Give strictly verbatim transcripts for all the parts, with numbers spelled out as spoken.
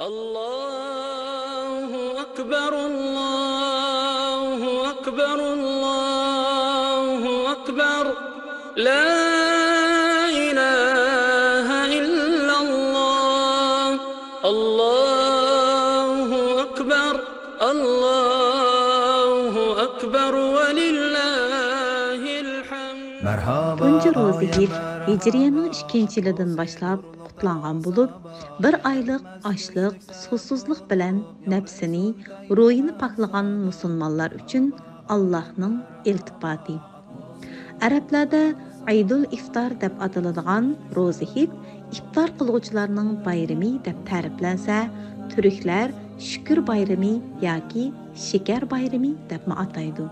الله أكبر، الله أكبر، الله أكبر. لا إله إلا الله. الله أكبر، الله أكبر، ولله الحمد. تۇنجى روزا ھېيت ھىجرىيەنىڭ ئىككىنچى يىلىدىن باشلاپ قۇتلانغان بولۇپ، بىر ئايلىق ئاچلىق، سۇسىزلىق بىلەن نەپسىنى، روھىنى پاكلىغان مۇسۇلمانلار ئۈچۈن ئاللاھنىڭ ئىلتىپاتى. ئەرەبلەردە ئەيدۇل ئىفتار دەپ ئاتىلىدىغان روزا ھېيت ئىپتار قىلغۇچىلارنىڭ بايرىمى دەپ تەرىپلەنسە، تۈركلەر شۈكۈر بايرىمى ياكى شېكەر بايرىمى دەپمۇ ئاتايدۇ.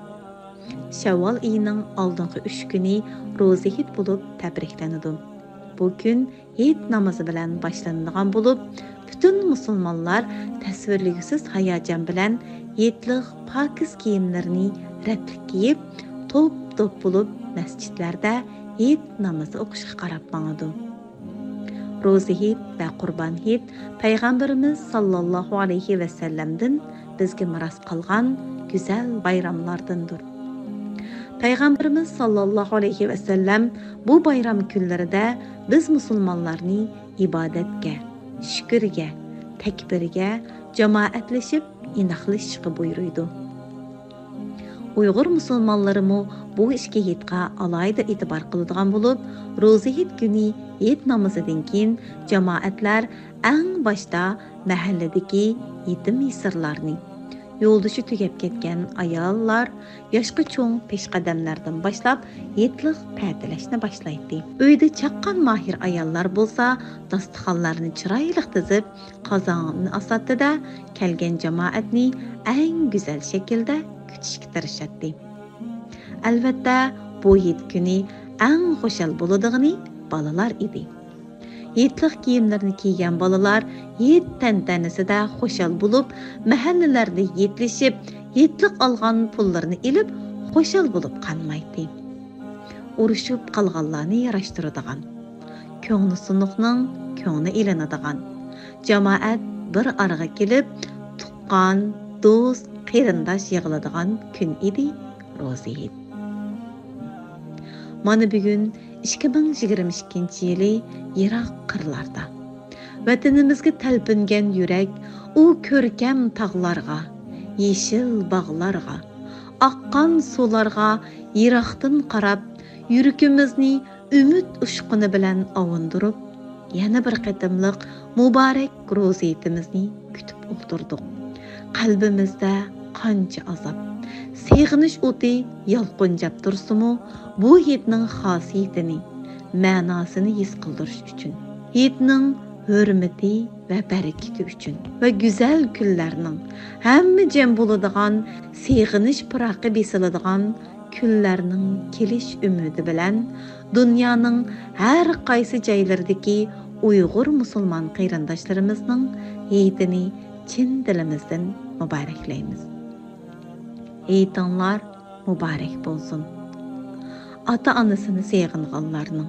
شەۋۋال ئېيىنىڭ ئالدىنقى ئۈچ كۈنى روزا ھېيت بولۇپ تەبرىكلىنىدۇ. بۇ كۈن ھېيت نامىزى بىلەن باشلىنىدىغان بولۇپ، پۈتۈن مۇسۇلمانلار تەسۋىرلىگۈسىز ھاياجان بىلەن ھېيتلىق پاكىز كىيىملىرىنى رەتلىك كىيىپ، توپ-توپ بولۇپ مەسچىتلەردە ھېيت نامىزى ئوقۇشقا قاراپ ماڭىدۇ. روزا ھېيت ۋە قۇربان ھېيت پەيغەمبىرىمىز ساللاللاھۇ ئەلەيھى ۋەسەللەمدىن بىزگە مىراس قالغان گۈزەل بايراملاردىندۇر. پەيغەمبىرىمىز ساللاللاھۇ ئەلەيھى ۋەسەللەم بۇ بايرام كۈنلىرىدە بىز مۇسۇلمانلارنى ئىبادەتكە، شۈكۈرگە، تەكبىرگە، جامائەتلىشىپ ئىناقلىشىشقا بۇيرۇيدۇ. ئۇيغۇر مۇسۇلمانلىرىمۇ بۇ ئىككى ھېيتقا ئالاھىدە ئېتىبار قىلىدىغان بولۇپ، روزا ھېيت كۈنى ھېيت نامىزىدىن كېيىن جامائەتلەر ئەڭ باشتا مەھەللىدىكى يېتىم-يېسىرلارنى، يولدىشى تۈگەپ كەتكەن ئاياللار، ياشقا چوڭ پېشقەدەملەردىن باشلاپ ھېيتلىق پەتىلەشنى باشلايتتى. ئۆيدە چاققان ماھىر ئاياللار بولسا داستىخانلارنى چىرايلىق تىزىپ، قازاننى ئاساتتى-دە، كەلگەن جامائەتنى ئەڭ گۈزەل شەكىلدە كۈتۈشكە تىرىشاتتى. ئەلۋەتتە، بۇ ھېيت كۈنى ئەڭ خۇشال بولىدىغىنى بالىلار ئىدى. ھېيتلىق كىيىملىرىنى كىيگەن بالىلار ھېيت تەنتەنىسىدە خۇشال بولۇپ، مەھەللىلەردە ھېيتلىشىپ، ھېيتلىق ئالغان پۇللىرىنى ئېلىپ، خۇشال بولۇپ قانمايتتى. ئۇرۇشۇپ قالغانلارنى ياراشتۇرىدىغان، كۆڭلى سۇنۇقنىڭ كۆڭلى ئېلىنىدىغان، جامائەت بىر ئارىغا كېلىپ، تۇغقان، دوست، قېرىنداش يىغىلىدىغان كۈن ئىدى روزا ھېيت. مانا بۈگۈن ئىككى مىڭ يىگىرمە ئىككىنچى يىلى يىراق قىرلاردا، ۋەتىنىمىزگە تەلپۈنگەن يۈرەك ئۇ كۆركەم تاغلارغا، يېشىل باغلارغا، ئاققان سۇلارغا يىراقتىن قاراپ، يۈرىكىمىزنى ئۈمىد ئۇچقۇنى بىلەن ئاۋۇندۇرۇپ، يەنە بىر قېتىملىق مۇبارەك روزا ھېيتىمىزنى كۈتۈپ ئولتۇردۇق. قەلبىمىزدە قانچە ئازاب، سېغىنىش ئوتى يالقۇنجاپ تۇرسىمۇ، بۇ ھېيتنىڭ خاسىيىتىنى، مەناسىنى ھېس قىلدۇرۇش ئۈچۈن، ھېيتنىڭ ھۆرمىتى ۋە بەرىكىتى ئۈچۈن ۋە گۈزەل كۈنلەرنىڭ، ھەممە جەم بولىدىغان سېغىنىش پىراقى بېسىلىدىغان كۈنلەرنىڭ كېلىش ئۈمىدى بىلەن، دۇنيانىڭ ھەر قايسى جايلىرىدىكى ئۇيغۇر مۇسۇلمان قېرىنداشلىرىمىزنىڭ ھېيتىنى چىن دىلىمىزدىن مۇبارەكلەيمىز. ھېيتىڭلار مۇبارەك بولسۇن! ئاتا-ئانىسىنى سېغىنغانلارنىڭ،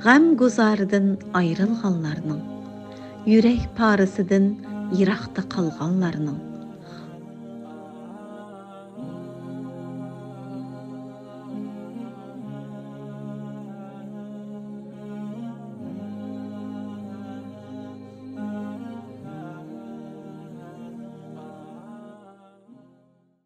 غەمگۇزارىدىن ئايرىلغانلارنىڭ، يۈرەك پارىسىدىن يىراقتا قالغانلارنىڭ،